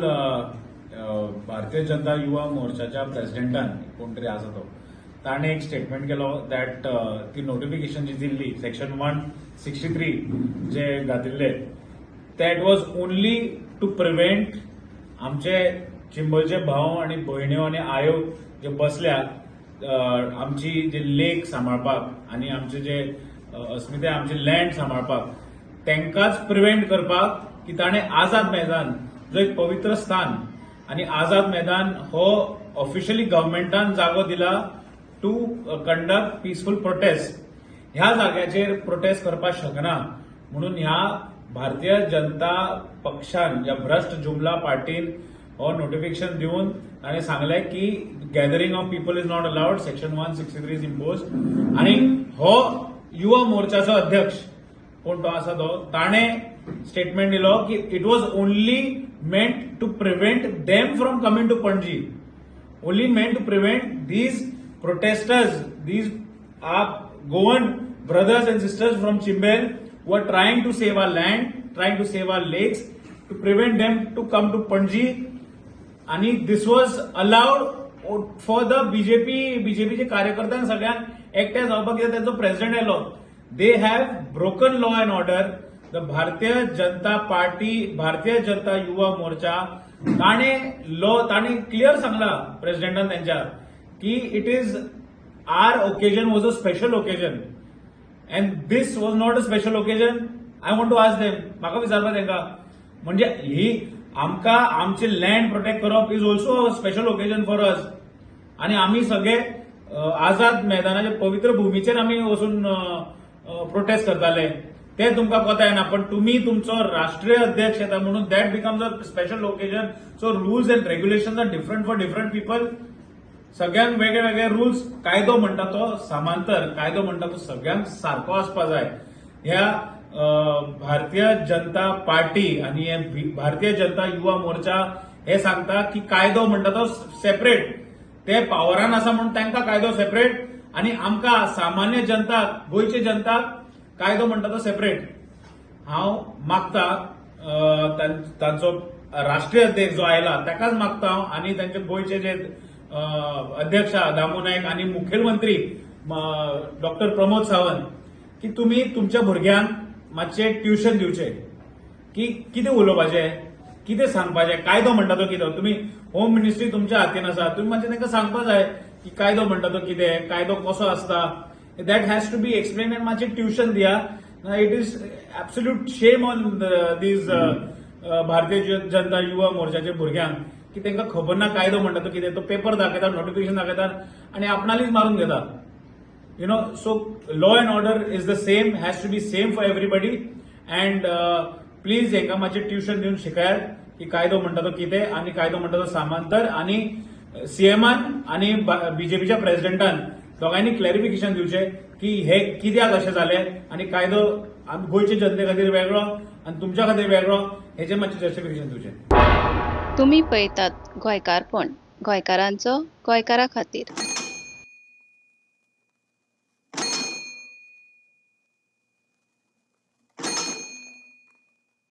काल भारतीय जनता युवा मोर्चाच्या प्रेसिडेंटान, कोण तरी आसा तो, ताणें एक स्टेटमेंट केलो that ती नोटिफिकेशन जी दिल्ली, सेक्शन 163 जे घातिल्ले, that was only to prevent आमचे चिंबलचे भाव आणि भयण्यो आनी आयो जे बसल्या आमची जे लेक सांबाळपाक आनी आमचे जे अस्मिताय, आमचे लँड सांबाळपाक, तांकांच प्रिव्हेंट करपाक की ताणें आझाद मैदान जो एक पवित्र स्थान आनी आझाद मैदान हो ऑफिशियली गव्हर्मेंटान जागो दिला टू कंडक्ट पिसफूल प्रोटेस्ट, ह्या जाग्याचेर प्रोटेस्ट करपाक शकना म्हणून ह्या भारतीय जनता पक्षान, ह्या भ्रष्ट जुमला पार्टीन हो नोटिफिकेशन दिवन ताणें सांगलें की gathering of people is not allowed, section 163 is impose. आनी हो युवा मोर्चाचो अध्यक्ष कोण तो आसा तो, ताणें स्टेटमेंट दिलो की it was only meant to prevent them from coming to Panaji, only meant to prevent these protesters, these our Goan brothers and sisters from Chimbel who are trying to save our land, trying to save our lakes, to prevent them to come to Panji. आणि this was allowed for the BJP. बीजेपीचे कार्यकर्त्यांक सगळ्यांक एकठांय जावपाक, कित्याक तांचो president आयलो. They have broken law and order. The Bharatiya Janata party, Bharatiya Janata Yuva Morcha, ताणें law, ताणें clear सांगला प्रेसिडेंटान त्यांच्या की it is our occasion was a special occasion and this was not a special occasion. I want to ask them, म्हाका विचारपा तांकां, म्हणजे ही आमकां आमचे लँड प्रोटेक्ट करप is also a special occasion for us. आणि आमी सगळे आझाद मैदानाच्या पवित्र भूमीचेर आमी वचून प्रोटेस्ट करताले, ते तुमकां कोता येना, पण तुमी तुमचो राष्ट्रीय अध्यक्ष येता म्हणून that becomes a special occasion. So rules and regulation are different for different people. सगळ्यांक वेगळे वेगळे रुल्स. कायदो म्हणटा तो समांतर, कायदो म्हणटा तो सगळ्यांक सारको आसपा जाय. ह्या भारतीय जनता पार्टी आणि हे भारतीय जनता युवा मोर्चा हे सांगता की कायदो म्हणटा तो सेपरेट, ते पावरान आसा म्हणून तांकां कायदो सेपरेट आणि आमकां सामान्य जनताक, गोंयचे जनताक कायदो म्हणटा तो सेपरेट. हांव मागता, तांचो राष्ट्रीय अध्यक्ष जो आयला ताकाच मागता हांव आणि तांचे गोंयचे जे अध्यक्ष आहा, दामू नायक आनी मुखेलमंत्री डॉक्टर प्रमोद सावंत, की तुमी तुमच्या भुरग्यांक मातशें ट्युशन दिवचें की कितें उलोवपाचें, कितें सांगपाचें, कायदो म्हणटा तो कितें. तुमी होम मिनिस्ट्री तुमच्या हातीन आसा, तुमी मातशें तांकां सांगपा जाय की कायदो म्हणटा तो कितें, कायदो कसो आसता. That has to be explain and मातशें ट्युशन दिया. It is absolute shame on these Bharatiya Janata Yuva मोर्चाच्या भुरग्यांक की तांकां खबर ना कायदो म्हणटा तो कितें. तो पेपर दाखयतात, नोटिफिकेशन दाखयतात आनी आपणालीच मारून घेता. So law and order is the same, has to be same for everybody. And please हेंका मातशें ट्युशन दिवन शिकयात की कायदो म्हणटा तो कितें आनी कायदो म्हणटा तो समांतर. आनी सीएमान आनी बीजेपीच्या प्रेसिडेंटान दोगांयनी क्लॅरिफिकेशन दिवचें की हे कित्याक अशें जालें आनी कायदो गोंयचे जनते खातीर वेगळो आनी तुमच्या खातीर वेगळो, हेचें मातशें जस्टिफिकेशन दिवचें. तुमी पळयतात गोंयकारपण, गोंयकारांचो गोंयकारा खातीर.